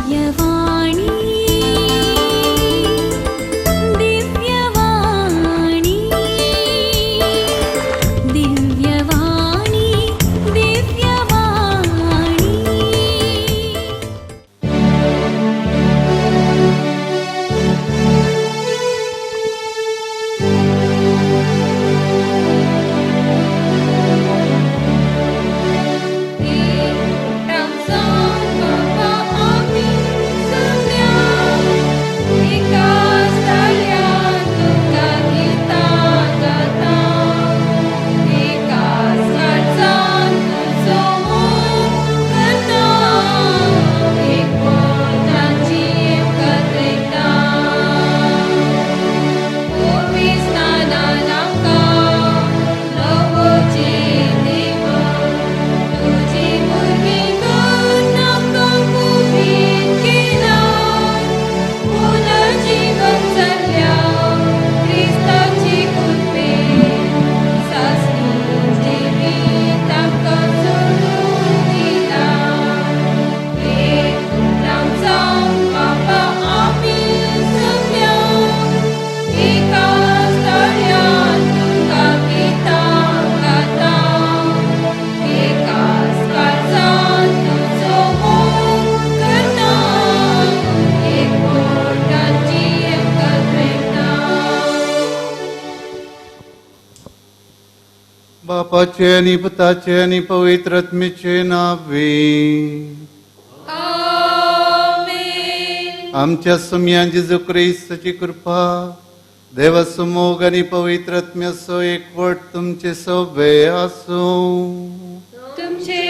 दिव्यवाणी दिव्यवाणी दिव्यवाणी दिव्यवाणी। बापाचे आणि पुताचे आणि पवित्र आत्म्याचे नावे। आमच्या सुम्या जेजू क्रिस्ताची कृपा, देवाचो मोग आणि पवित्र आत्म्याचो एकवट तुमचे सोबे आसूं। तुमचे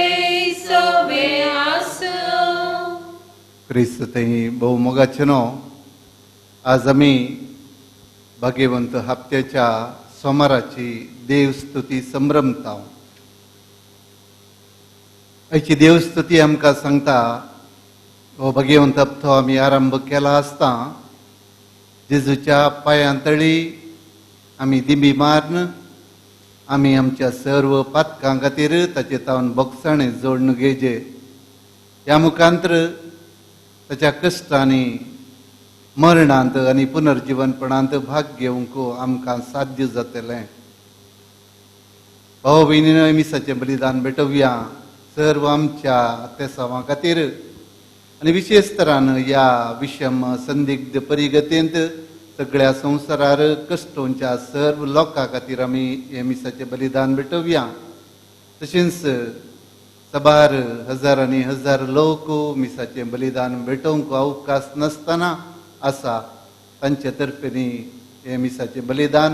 सोबे आसूं। क्रिस्त थंय भोवमोगाचे न्हू, आज आमी भाग्यवंत हप्त्याच्या सोमाराची देवस्तुती संभ्रमता। आयची देवस्तुती आमकां सांगता हो भाग्यवंत हप्तो आमी आरंभ केला आसता जेजूच्या पांयां तळी आमी दिंबी मारून आमी आमच्या सर्व पातकां खातीर ताचे तावन बोगसाणें जोडून घेवचें। ह्या मुखांतर ताच्या कश्टांनी मरणांत आनी पुनर्जिवनपणांत भाग घेवंक आमकां साध्य जातलें। भाव भयणीनो, मिसाचें बलिदान भेटोवया सर्व आमच्या तेसांवा खातीर आनी विशेष तरान ह्या विशम संदिग्ध परिगतेंत सगळ्या संवसारार कश्टोंच्या सर्व लोकां खातीर आमी हे मिसाचें बलिदान भेटोवया। तशेंच सबार हजारांनी हजार लोक मिसाचें बलिदान भेटोवंक अवकाश नासतना आसा, तांचे तर्फेनी हे मिसाचें बलिदान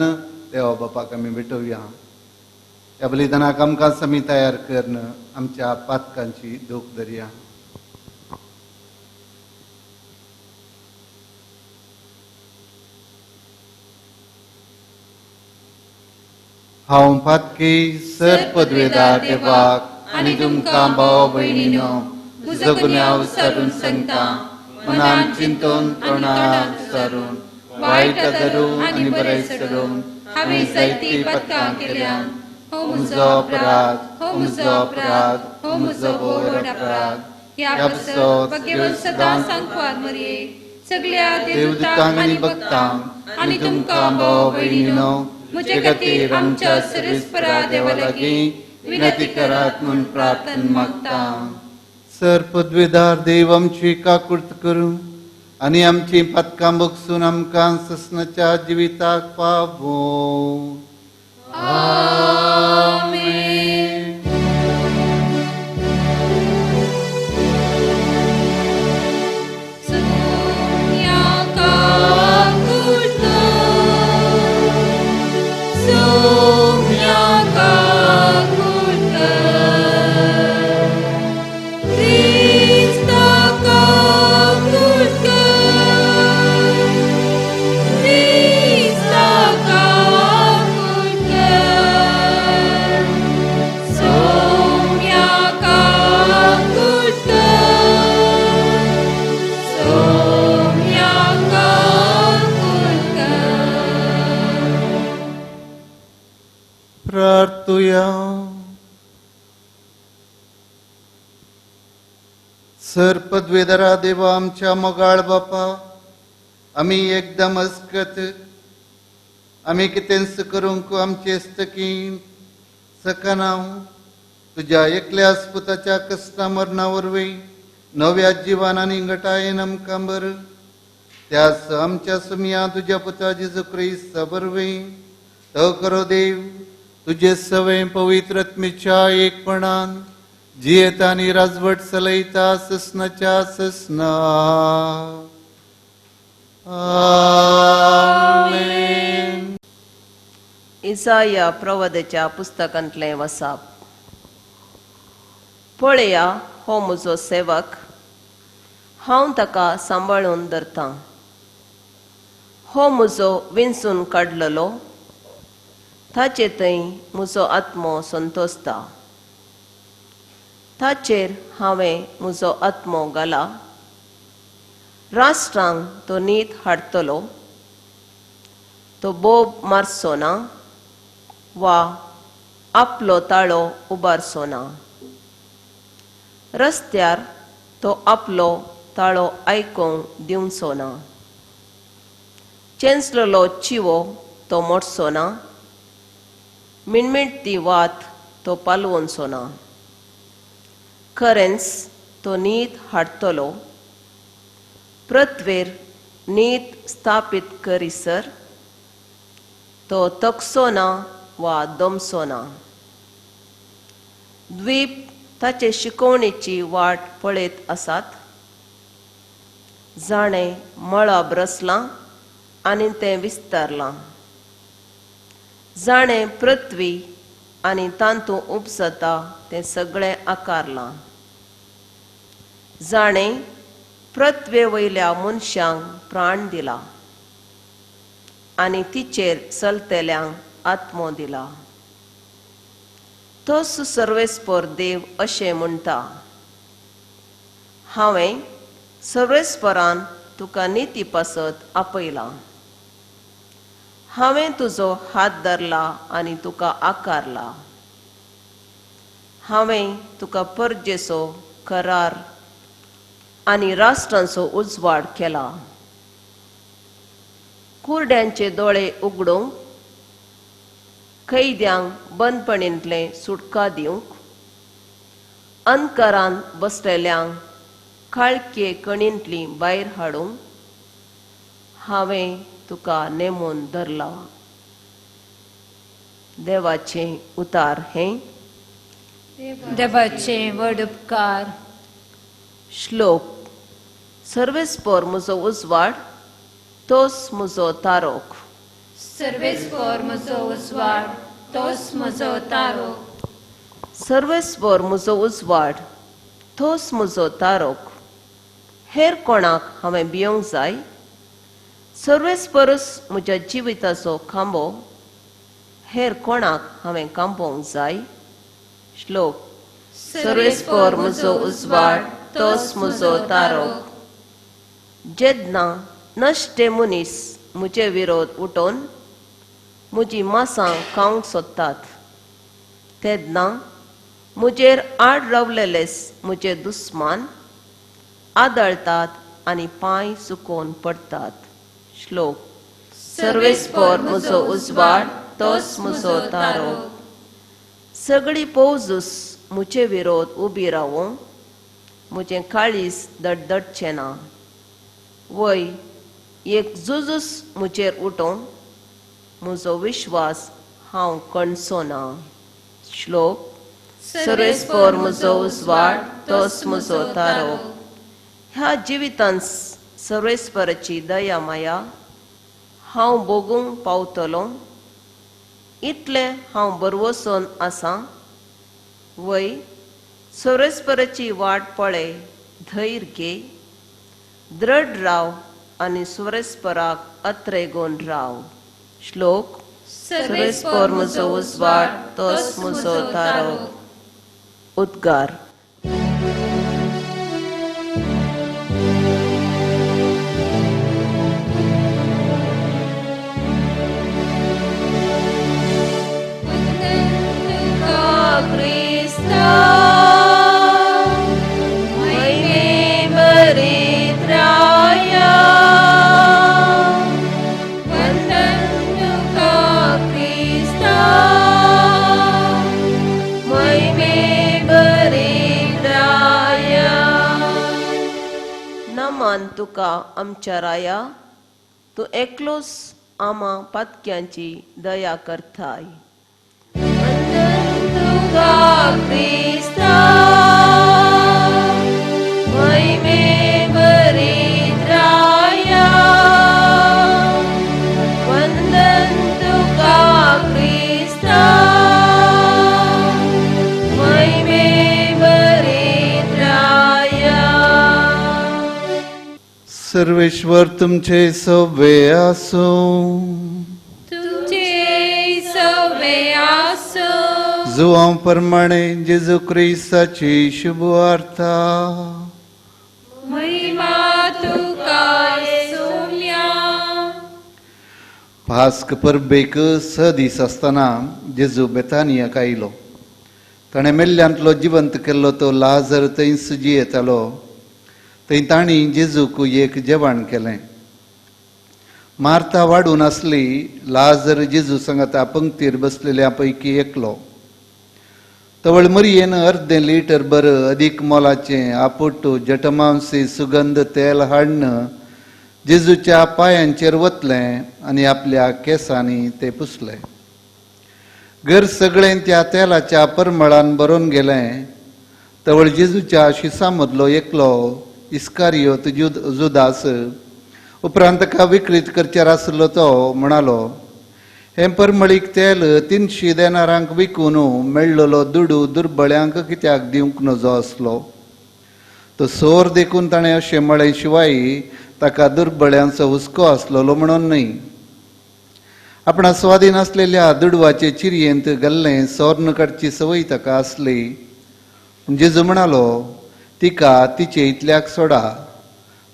देवा बापाक आमी भेटोवया। ह्या बलिदानाक आमकां समी तयार करून आमच्या पातकांची दोख धरया। हांव पातकी सर पदवेदार देवाक आनी तुमकां भाव भयणीनो म्हजो गुन्यांव सारून सांगता, मनान चिंतून तोंडान सारून वायट धरून आनी बरें सोडून हांवें जायतीं पातकां केल्या। हो म्हजो अपराध, हो म्हजो अपराध, हो म्हजो व्हड अपराध। ह्या पासत भाग्यवंत सदां सांकवार मरये सगळ्या देवदूतांक आनी भक्तांक आनी तुमकां भाव भयणीनो म्हजे खातीर आमच्या सर्वेस्परा देवा लागीं विनंती करात म्हूण प्रार्थना मागता। सर पदवेदार देव आमची काकुळट करूं आनी आमची पातकां बगसून आमकां ससनाच्या जिविताक पावोवं। आमेन। सुम्या काकुळट कर, सुम्या काकुळट कर, क्रिस्ता काकुळट कर, क्रिस्ता काकुळट कर। सर पदवेधरा देवा आमच्या मोगाळ बापा, आमी एकदम अस्कत आमी कितेंच करूंक आमचे स्तकी सकना. तुज्या एकल्या पुताच्या कश्टा मरणा वरवीं नव्या जिवान आनी गटायेन आमकां बर त्याच आमच्या सुमया तुज्या पुता जेजू क्रिस्ता वरवीं तो करो देव तुजे सवे पवित्र आत्मेच्या एकपणान जियेता आनी राजवट चलयता ससनाच्या ससना. आमेन. इजाया प्रवदेच्या पुस्तकांतलें वसाप. पळया, हो म्हजो सेवक, हांव ताका सांबाळून धरतां. हो म्हजो विंचून काडलेलो, ताचे थंय म्हजो आत्मो संतोसता. ताचेर हांवें म्हजो आत्मो घाला. राष्ट्रांक तो नीत हाडटलो. तो बोब मारचो ना वा आपलो ताळो उबारचो ना. रस्त्यार तो आपलो ताळो आयकूंक दिवचो ना. चेंचलेलो चिवो तो मोडचो ना, मिणमिणटी वात तो पालवनचो ना. खरेंच तो नीत हाडटलो. पृथ्वेर नीत स्थापीत करीसर तो तकसो ना वा दमसो ना. द्वीप ताचे शिकोवणेची वाट पळयत आसात. जाणें मळब रचलां आनी तें विस्तारलां, जाणें पृथ्वी आनी तातूंत उपजता तें सगळें आकारलां, जाणें पृथ्वे वयल्या मनशांक प्राण दिला आनी तिचेर चलतल्यांक आत्मो दिला, तोच सर्वेस्पर देव अशें म्हणटा, हांवें सर्वेस्परान तुका निती पासत आपयला. हांवें तुजो हात धरला आनी तुका आकारला. हांवें तुका परजेचो करार आनी राष्ट्रांचो उजवाड केला. कुरड्यांचे दोळे उगडूंक, कैद्यांक बंदपणींतलें सुटका दिवंक, अंतरान बसलेल्यांक काळखे कणींतली भायर हाडूंक हांवें तुका नेमून धरला. देवाचें उतार हें. देवाचे व्हड उपकार. श्लोक. सर्वेस्पर म्हजो उजवाड, तोच म्हजो तारोक. सर्वेस्पर म्हजो उजवाड, तोच म्हजो तारोक. सर्वेस्पर म्हजो उजवाड, तोच म्हजो तारोक. हेर कोणाक हांवें भियोंक जाय? सर्वेस्परूच म्हज्या जिविताचो खांबो. हेर कोणाक हांवें कांपोवंक जाय? श्लोक. सर्वेस्पर म्हजो उजवाड, तोच म्हजो तारोक. जेन्ना नश्टे मनीस म्हजे विरोध उठोवन म्हजी मासां खावंक सोदतात, तेन्ना म्हजेर आड रावलेलेच म्हजे दुस्मान आदळतात आनी पांय सुकोवन पडटात. श्लोक. सर्वेस्पर म्हजो उजवाड, तोच म्हजो तारोक. सगळी पौजूस म्हजे विरोध उबी रावूं, म्हजें काळीज दडदडचें ना. वय एक जुजूस म्हजेर उठों, म्हजो विश्वास हांव कणचो ना. श्लोक. सर्वेस्पर म्हजो उजवाड, तोच म्हजो तारोक. ह्या जिवितांत सर्वेस्पराची दया माया हांव भोगूंक पावतलो इतलें हांव बरवसून आसा. वय सर्वेस्पराची वाट पळय, धैर्य घे, दृढ राव आनी सर्वेस्पराक अत्रेगून राव. श्लोक. सर्वेस्पर म्हजो उजवाड, तोच म्हजो तारोक. उद्गार. तुका क्रिस्ता महिमे समान तुका आमच्या राया, तूं एकलोच आमा पातक्यांची दया करताय. वंदन तुका क्रिस्ता, महिमे भरीत राया. वंदन तुका क्रिस्ता, महिमे भरीत राया. सर्वेश्वर तुमचे सवे आसूं. तुमचे सवे आसूं. जुवां प्रमाणे जेजू क्रिस्ताची शुभ वार्ता. महिमा तुका सोम्या. पास्क परबेक स दीस आसतना जेजू बेतानियाक आयलो. ताणें मेल्ल्यांतलो जिवंत केल्लो तो लाजर थंयच जियेतालो. थंय तांणी जेजूक एक जेवण केलें. मार्ता वाडून आसली. लाजर जेजू सांगाता पंक्तीर बसलेल्या पैकी एकलो. तवळ मरयेन अर्दें लिटर बर अदीक मोलाचें आपुट्ट जटमांसी सुगंध तेल हाडून जेजूच्या पांयांचेर वतलें आनी आपल्या केंसांनी ते पुसले. घर सगळें त्या तेलाच्या परमळान भरून गेलें. तवळ जेजूच्या शिसां मदलो एकलो इस्कारियोत जुदास, उपरांत ताका विक्रीत करचेर आसलो तो म्हणालो, हें परमळीक तेल 300 देनारांक विकून मेळ्ळलो दुडू दुर्बळ्यांक कित्याक दिवंक नजो आसलो? तो सोर देखून ताणें अशें म्हळें, शिवाय ताका दुर्बळ्यांचो हुस्को आसलेलो म्हणून न्हय. आपणा स्वाधीन आसलेल्या दुडवाचे चिरयेंत घाल्लें सोर्न काडची संवय ताका आसली. जेजू म्हणालो, तिका तिचे इतल्याक सोडा,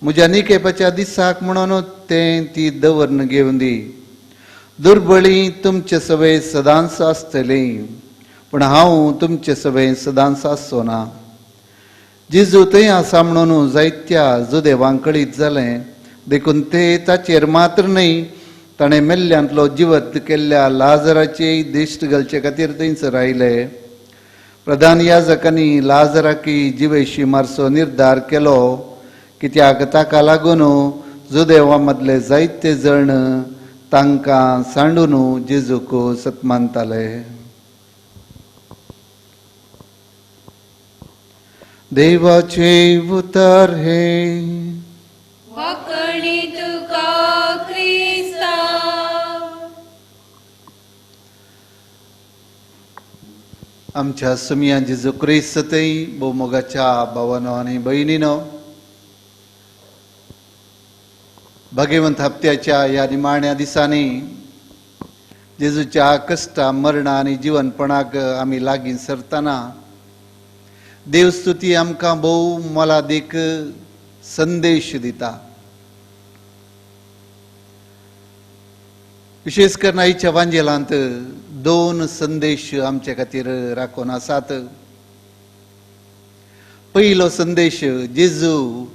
म्हज्या निकेपाच्या दिसाक म्हणून तें ती दवरन घेवन दी. दुर्बळी तुमचे सवय सदांच आसतली, पूण हांव तुमचे सवय सदांच आसचो ना. जेजू थंय आसा म्हणून जायत्या जुदेवांक कळीत जालें, देखून ते ताचेर मात्र न्हय, ताणें मेल्ल्यांतलो जिवंत केल्ल्या लाजराचेय दिश्ट घालचे खातीर थंयसर आयले. प्रधान याजकांनी लाजराकी जिवेशी मारचो निर्धार केलो, कित्याक ताका लागून जुदेवा मदले जायते जण तांकां सांडून जेजूक सत्मानताले. देवाचे उतर हे. वाकणी तुका क्रिस्ता. आमच्या सुमया जेजू क्रिस्तय भोवमोगाच्या भावानो आनी भयणीनो, भाग्यवंत हप्त्याच्या ह्या निमाण्या दिसांनी जेजूच्या कश्टा मरणा आनी जिवनपणाक आमी लागीं सरतना देवस्तुती आमकां भोव मोलादीक संदेश दिता. विशेश करून आयच्या वांजेलांत दोन संदेश आमचे खातीर राखून आसात. पयलो संदेश, जेजू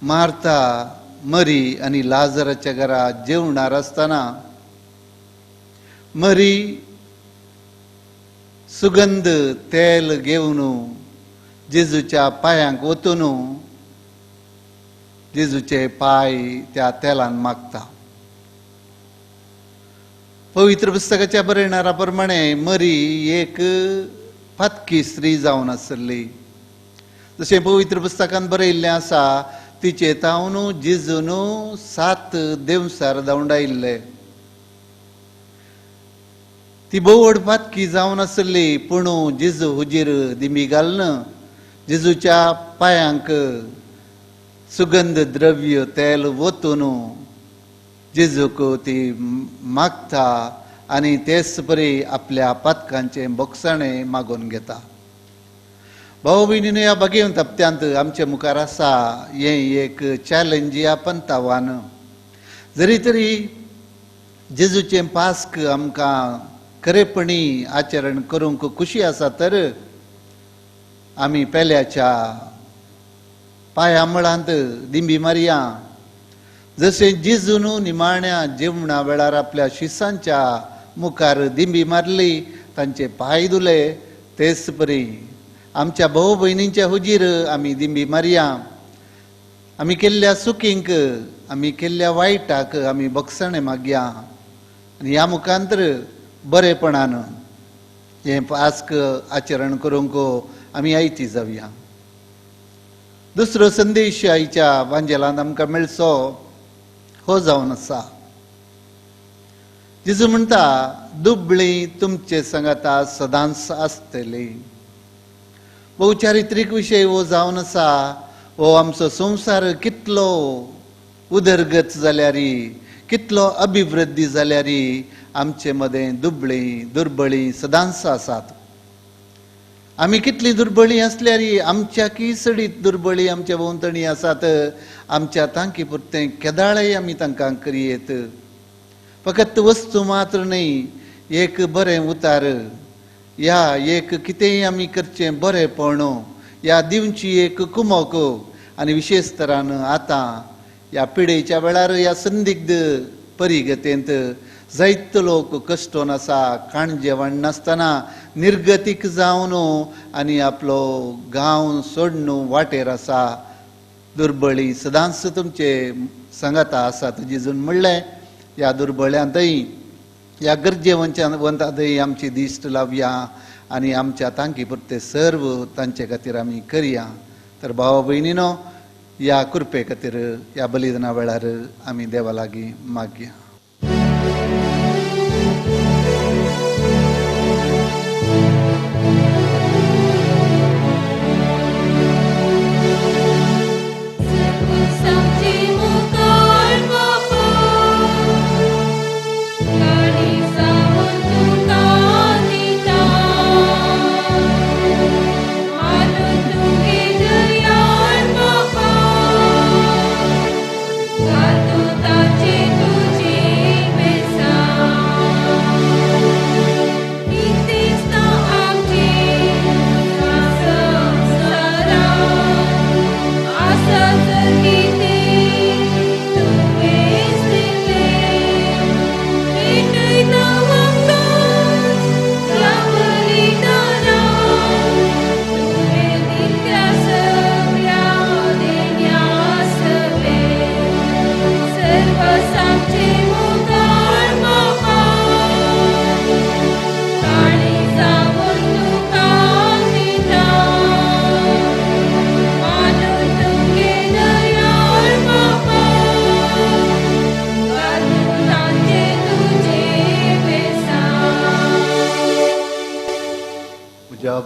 मार्ता मरी आनी लाजराच्या घरा जेवणार आसतना मरी सुगंध तेल घेवन जेजूच्या पांयांक वतून जेजूचे पांय त्या तेलान मागता. पवित्र पुस्तकाच्या बरयणारा प्रमाणे मरी एक पातकी स्त्री जावन आसली. जशें पवित्र पुस्तकान बरयल्लें आसा, तिचे तावन जेजून 7 देवसार धांवडायल्ले. ती भोव व्हड पातकी जावन आसली, पूण जेजू हुजीर दिमी घालून जेजूच्या पांयांक सुगंध द्रव्य तेल ओतून जेजूक ती मागता आनी तेच परी आपल्या पातकांचें बोगसाणें मागून घेता. भाव भयणीनो, ह्या भाग्यवंत हप्त्यांत आमचे मुखार आसा हें एक चॅलेंज ह्या पंथावान. जरी तरी जेजूचें पास्क आमकां खरेपणी आचरण करूंक खुशी आसा, तर आमी पेल्याच्या पांया मुळांत दिंबी मारया. जशें जेजून निमाण्या जेवणा वेळार आपल्या शिसांच्या मुखार दिंबी मारली, तांचे पांय धुले, तेच परी आमच्या भाव भयणींच्या हुजीर आमी दिंबी मारया. आमी केल्ल्या चुकींक, आमी केल्ल्या वायटाक आमी बक्षणें मागया आनी ह्या मुखांतर बरेपणान हें पास्क आचरण करूंक आमी आयती जावया. दुसरो संदेश आयच्या वांजेलांत आमकां मेळचो हो जावन आसा. जेजू म्हणटा, दुबळी तुमचे सांगाता सदांच आसतली. बहु चारित्रीक विशय हो जावन आसा. हो आमचो संवसार कितलो उदरगत जाल्यार, कितलो अभिवृद्धी जाल्यार आमचे मदें दुबळी दुर्बळी सदांच आसात. आमी कितली दुर्बळी आसल्यार आमच्या की सडीत दुर्बळी आमच्या भोंवतणी आसात. आमच्या तांकी पुरतें केदाळय आमी तांकां करयेत. फकत वस्तू मात्र न्हय, एक बरें उतार या एक कितेंय आमी करचें बरेंपण या दिवची एक कुमोक. आनी विशेश तरान आतां ह्या पिडेच्या वेळार ह्या संदिग्ध परिगतेंत जायतो लोक कश्टोन आसा, खाण जेवण नासतना निर्गतीक जावन आनी आपलो गांव सोडून वाटेर आसा. दुर्बळी सदांच तुमचे सांगाता आसात. जेजून म्हणलें, ह्या दुर्बळ्यांतय ह्या गरजेवंतांतय आमची दिश्ट लावया आनी आमच्या तांकी पुरते सर्व तांचे खातीर आमी करया. तर भावा भयणीनो, ह्या कृपे खातीर ह्या बलिदाना वेळार आमी देवा लागीं मागया.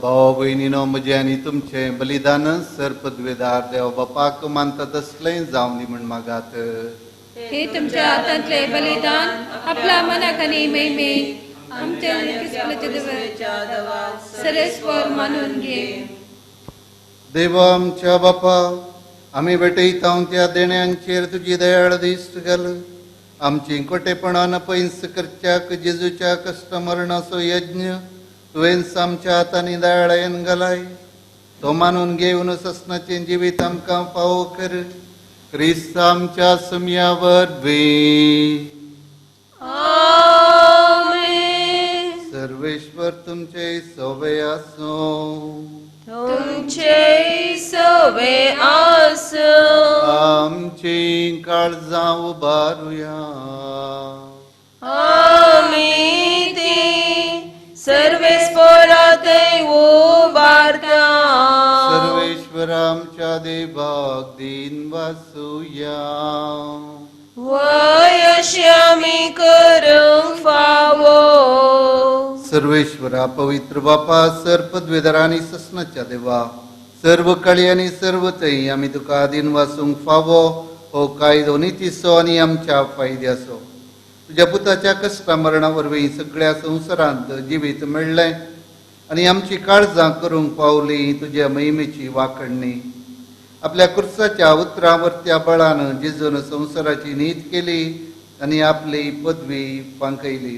भाव भयणीनो, म्हजें आनी तुमचें बलिदान सर पदवेदार देव बापाक मानता तसलें जावं दी म्हण मागात. हे तुमच्या हातांतले बलिदान आपल्या मनाक आनी महिमे आमच्या सरेस्वर मानून घे. देवा आमच्या बापा, आमी भेटयता त्या देण्यांचेर तुजी दयाळ दिश्ट घाल. आमची कोटेपणान पयस करच्याक जेजूच्या कश्ट मरणाचो यज्ञ तुवें आमच्या हातांनी दयाळायेन घालाय. तो मानून घेवन ससनाचें जिवीत आमकां फावो कर. क्रिस्त आमच्या सुमया वरवीं. सर्वेश्वर तुमचे सोवे आसूं. तुमचे सोवे आसूं. आमची काळजां उबारुया. आमी ती सर्वेस्परातय उबारता. सर्वेश्वर आमच्या देवाक दीन वासुया. वय अशें आमी करूंक फावो. सर्वेश्वरा पवित्र बापा, सर पदवेदार आनी ससनाच्या देवा, सर्व काळी आनी सर्व थंय आमी तुका दीन वासूंक फावो हो कायदो नितीचो आनी आमच्या फायद्याचो. तुज्या पुताच्या कश्टा मरणा वरवीं सगळ्या संवसारांत जिवीत मेळ्ळें आनी आमची काळजां करूंक पावली तुज्या महिमेची वाखडणी. आपल्या कुर्साच्या उतरां वरत्या बळान जेजून संवसाराची नीत केली आनी आपली पदवी फांकयली.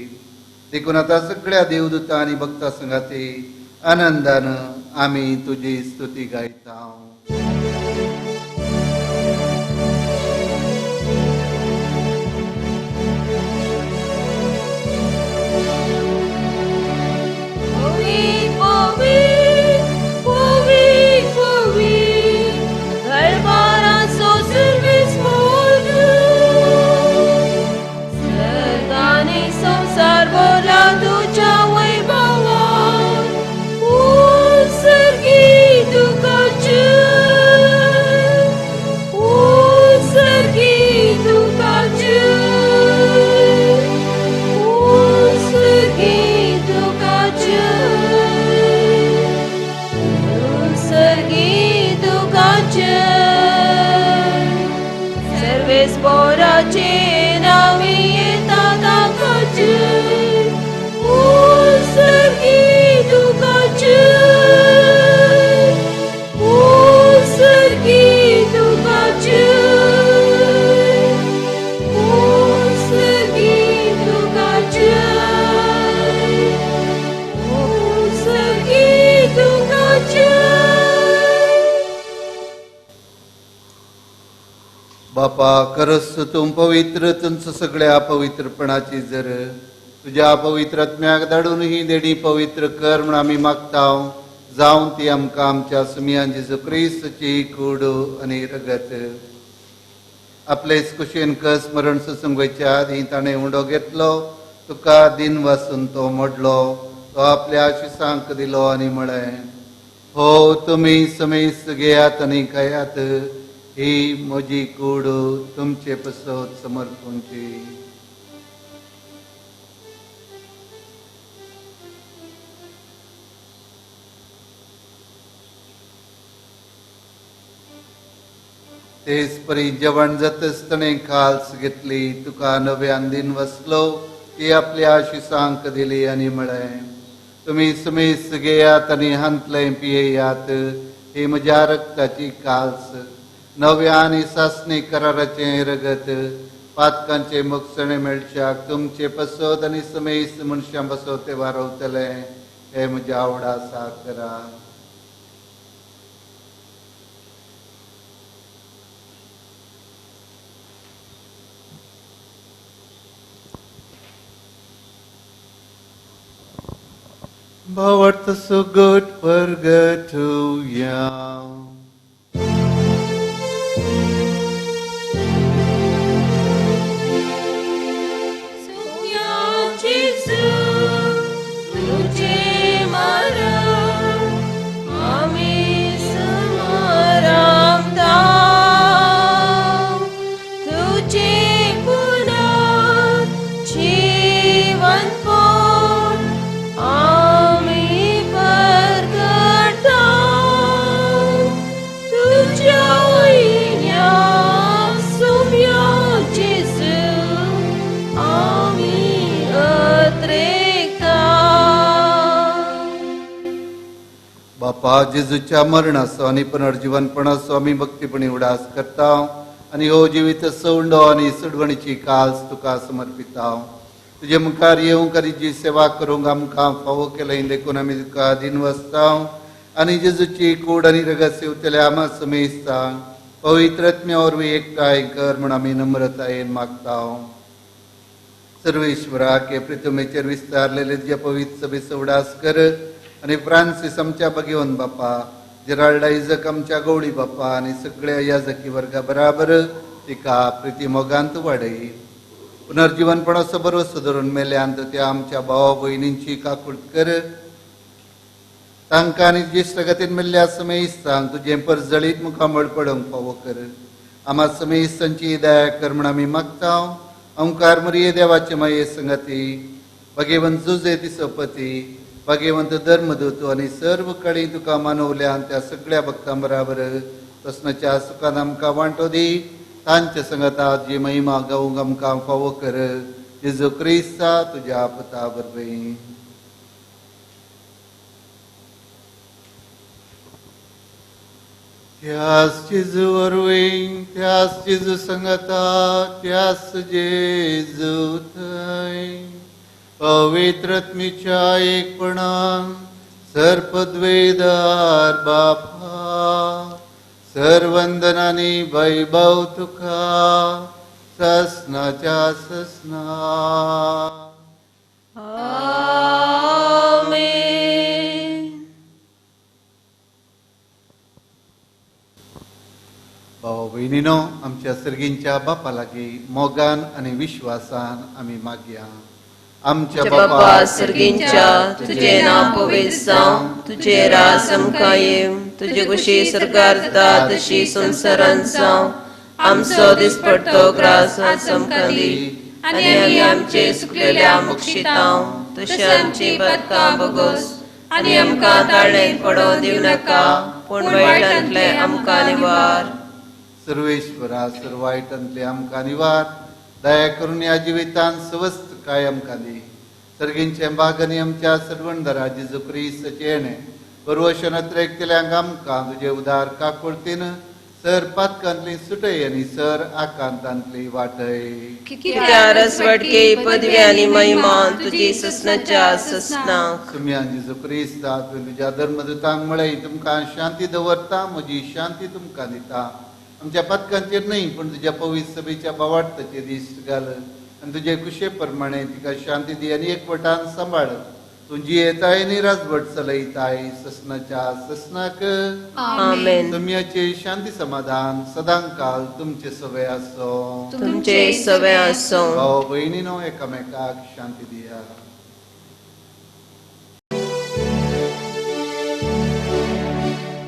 देखून आतां सगळ्या देवदूता आनी भक्ता संगाती आनंदान आमी तुजी स्तुती गायता. पवी पवी पवी दरबाराचो. सर्वेस्पोराचे नांवी येता ताका जय, ओ सर्गी तुका जय, ओ सर्गी तुका जय, ओ सर्गी तुका जय, ओ सर्गी तुका जय. बापा करस तूं पवित्र तुमचं सगळ्या पवित्रपणाची जर तुझ्या पवित्र आत्म्याक धाडून ही देणी पवित्र कर म्हण आमी मागता, जावन ती आमकां आमच्या सुमयान जेजू क्रिस्तची कूड आनी रगत. आपलेच कुशीन कस मरण सोसूंक वयच्या आदीं ताणें उंडो घेतलो, तुका दिन वासून तो मोडलो, तो आपल्या आशिसांक दिलो आनी म्हळें, हो तुमी समेस्त घेयात आनी खायात, ही म्हजी कूड तुमचे पसत समर्पूंची. तेच परी जेवण जातच ताणें खाल्स घेतली, तुका नव्यान दिन वसलो, ती आपल्या आशिसांक दिली आनी म्हळें, तुमी समेस्त घेयात आनी हांतलें पियेयात, ही म्हज्या रक्ताची काल्स, नव्या आनी सासणी कराराचें रगत, पातकांचें मोगसणें मेळच्याक तुमचे पसत आनी समेस्त मनशां पसत तें वारवतलें, हें म्हज्या आवडा करा. भावार्थ सुगट परगटुया. सुम्या जेजू तुझे मरण आमी स्मरता, तुझे पुनर्जीवनपण आमी परगटता, तुझ्या वयल्या सुम्या जेजू आमी अत्रेकता. बापा जेजूच्या मरणाचो आनी पुनर्जीवनपणाचो आमी भक्तीपणी उडास करता आनी हो जिवीत सवंडो आनी सोडवणीची काल्स तुका समर्पिता. तुजे मुखार येवंक आनी जी सेवा करूंक आमकां फावो केलें देखून आमी तुका दिन वसता आनी जेजूची कूड आनी रगत सेवतल्या आमा समेस्ता पवित्र आत्म्या वरवीं एकठांय कर म्हूण आमी नम्रतायेन मागता. सर्वेश्वराक हे प्रितमेचेर विस्तारलेले तुज्या पवित्र सभेचो उडास कर आनी फ्रांसीस आमच्या भगवंत बापा, जेराल्ड आयजक आमच्या गौडी बापा आनी सगळ्या याजकी वर्गा बराबर तिका प्रिती मोगांत वाडय. पुनर्जीवनपणाचो भरवसो धरून मेल्यांत त्या आमच्या भावा भयणींची काकूट कर, तांकां आनी ज्येश्ठ गतीन मेल्ल्या समेस्तांक तुजें परजळीत मुखामळ पडोवंक फावो कर. आमा समेस्तांची दया कर म्हण आमी मागता. ओंकार मरिये देवाचे माये संगती, भगवंत जुजे दिसोपती, भगवंत धर्मदूत आनी सर्व कडेन तुका मानवल्यान त्या सगळ्या भक्तां बराबर प्रस्नाच्या सुखान आमकां वांटो दी. तांच्या संगता जी महिमा गावंक आमकां फावो कर, जेजू क्रिस्ता तुज्या पुता वरवीं. त्याच जेजू वरवीं, त्याच जेजू संगता, त्याच जेजू थंय पवित्र आत्म्याच्या एकपणान सर्पद्वेदार बापा सर्वंदनानी वैभव तुका ससनाच्या ससना. आमेन. भाव भयणीनो, आमच्या सर्गींच्या बापा लागीं मोगान आनी विश्वासान आमी मागया. आमच्या बापा सर्गींच्या, तुझे नांव पवित्र जावं, तुझे राज आमकां येवं, तुजे कुशी सरकार जाता तशी संवसारांत जावं. आमचो दिसपडतो ग्रास आज आमकां दी आनी आमी आमचे सुकलेल्या मुक्षितांव तशें आमची पदकां भोगोस आनी आमकां ताळणेंत पडोवन दिवं नाका, पूण वायटांतले आमकां निवार. सर्वेश्वरा सर्व वायटांतले आमकां निवार दया करून ह्या जिवितान सवस्त काय आमकां दी. सर्गींचे बागांनी आमच्या सर्वंदरा जेजू क्रिस्ताचें येणें बरवशनत्र एकतल्यांक आमकां तुजे उदार काकुळतीन सर पातकांतली सुटय आनी सर आकांतांतली वाटय. कित्या रसवटके पदवी आनी महिमा तुजी ससनाच्या ससनाक. तुमी जेजू क्रिस्ता तुवें तुज्या धर्मदूतांक म्हळें तुमकां शांती दवरता म्हजी शांती तुमकां दिता. आमच्या पातकांचेर न्हय पूण तुज्या पवित्र सभेच्या बावार्थाचेर दिश्ट घाल आनी तुजे कुशे प्रमाणे तिका शांती दी आनी एकवटान सांबाळ. तूं जियेताय आनी राजवट चलयताय ससनाच्या ससनाक. आमेन. तुमचे शांती समाधान सदांकाल तुमचे सवे आसो. तुमचे सवे आसो. भाव भयणीनो एकामेकाक शांती दिया.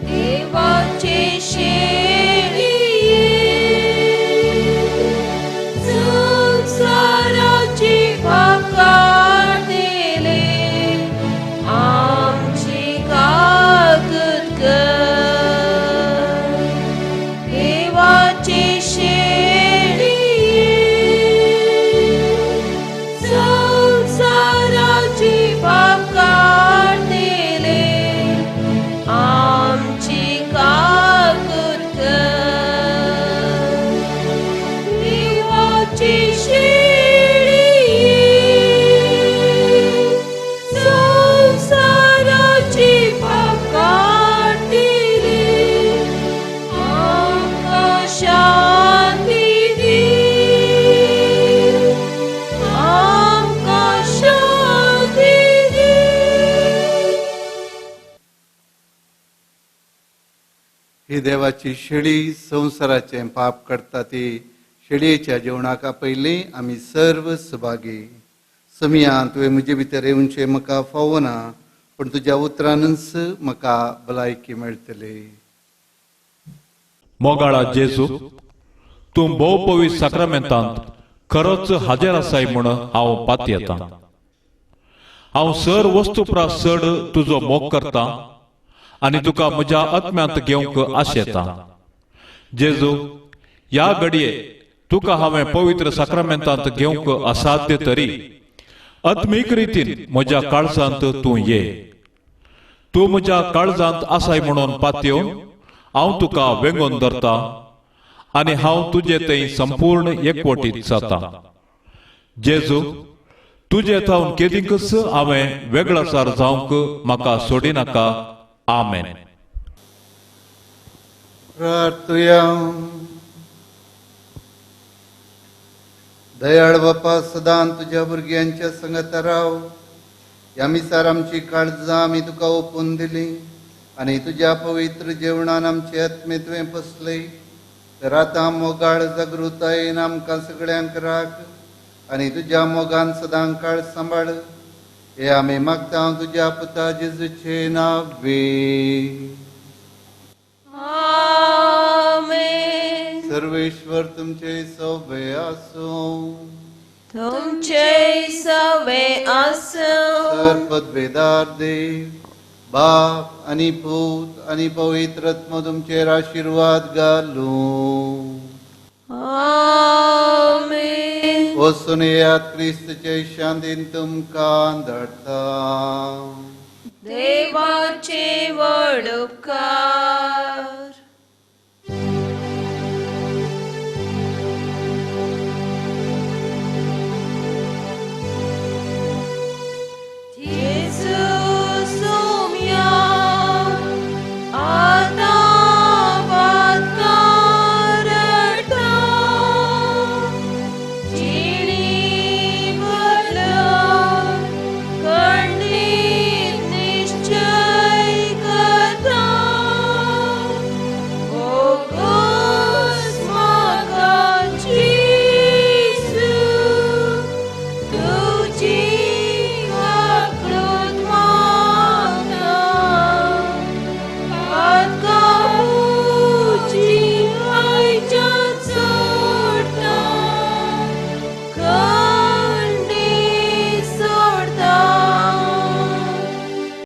देवाचे शेळये संवसाराची पाप काडतले आमची काकूत कर. देवाचे शेळये संवसाराची पाप काडतले आमची काकूत कर. देवाची शेळी संवसाराची पाप काडतले आमकां शांती दी, आमकां शांती दी. ही देवाची शेळी संवसाराचें पाप करता ती शेळयेच्या जेवणाक पयलीं आमी सर्व सभागी. समिया तुवें म्हजे भितर येवचें म्हाका फावना पूण तुज्या उतरानच म्हाका भलायकी मेळटली. मोगाळा जेजू, तूं भोव पवित्र साक्रामेंतांत खरोच हाजेर आसाय म्हूण हांव पातयेतां. हांव सर वस्तू प्रास चड तुजो मोग करता आनी तुका म्हज्या आत्म्यांत घेवंक आशेता. जेजू, ह्या घडये तुका हांवें पवित्र साक्रामेंतांत घेवंक असाध्य तरी आत्मीक रितीन म्हज्या काळजांत तूं ये. तूं म्हज्या काळजांत आसाय म्हणून पातयेवन हांव तुका वेंगोवन धरता आनी हांव तुजे थंय संपूर्ण एकवटीत जाता. जेजू, तुजे थावन केदींकच हांवें वेगळासार जावंक म्हाका सोडिनाका. आमेन. प्रार्थुया. दयाळ बापा सदां तुज्या भुरग्यांच्या संगता राव. ह्या मिसार आमची काळजां आमी तुका ओपून दिली आनी तुज्या पवित्र जेवणान आमचे आत्मे तुवें पसले. तर आतां मोगाळ जागृतायेन आमकां सगळ्यांक राख आनी तुज्या मोगान सदां काळ सांबाळ. हे आमी मागता तुज्या पुता जेजूचे नावे. आमेन. सर्वेश्वर तुमचे सवे आसूं. तुमचे सवे आसूं. सर पदवेदार देव बाप आनी पूत आनी पवित्र आत्मो तुमचेर आशिर्वाद घालूं. आमेन. वचून येयात क्रिस्तचे शांतीन तुमकां धाडटा. देवाचे व्हड उपकार.